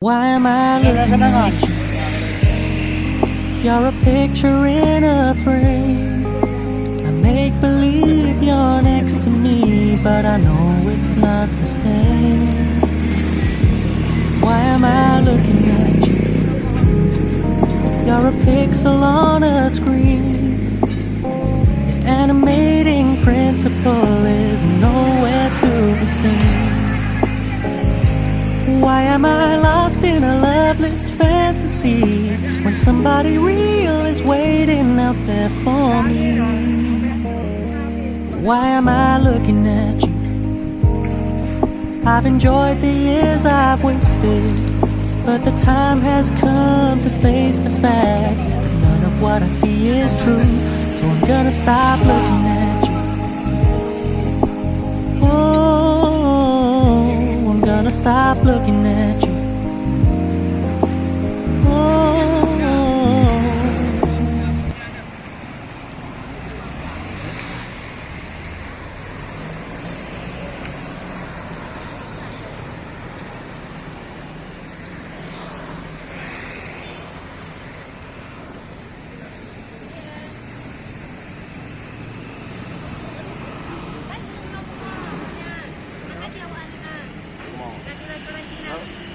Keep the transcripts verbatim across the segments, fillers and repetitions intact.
Why am I looking at you? You're a picture in a frame. I make believe you're next to me, but I know it's not the same. Why am I looking at you? You're a pixel on a screen. Your animating principle is nowhere to be seen. Why am I lost in a loveless fantasy when somebody real is waiting out there for me? Why am I looking at you? I've enjoyed the years I've wasted, but the time has come to face the fact that none of what I see is true. So I'm gonna stop looking at you. Oh, I'm gonna stop looking at you. Oh.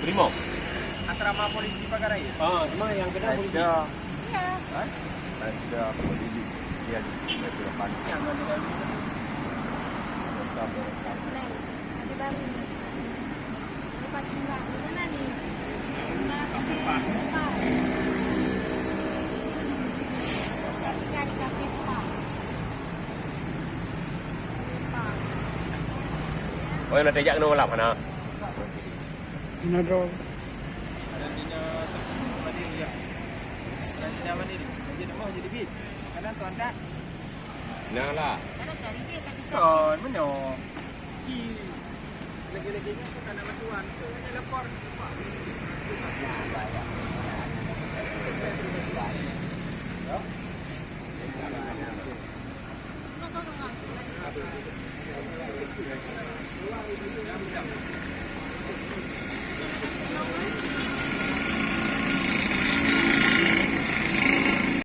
Primo. Asrama polisi Pagaraya. Ah, cuma yang kena polisi. Ada. Hah? Ada polisi. Dia ada depan. Yang ada. Ada baru. Oh, yang nak tajak kena malam, hana? Hana droe. Ada tina, ada tina mana ni? Jadi nama jadi bit. Kadang tu ada. Nah lah. Kon meunyoe. Ih, lagi-lagi nyoe bukan nama tuan, tu hanya lapor.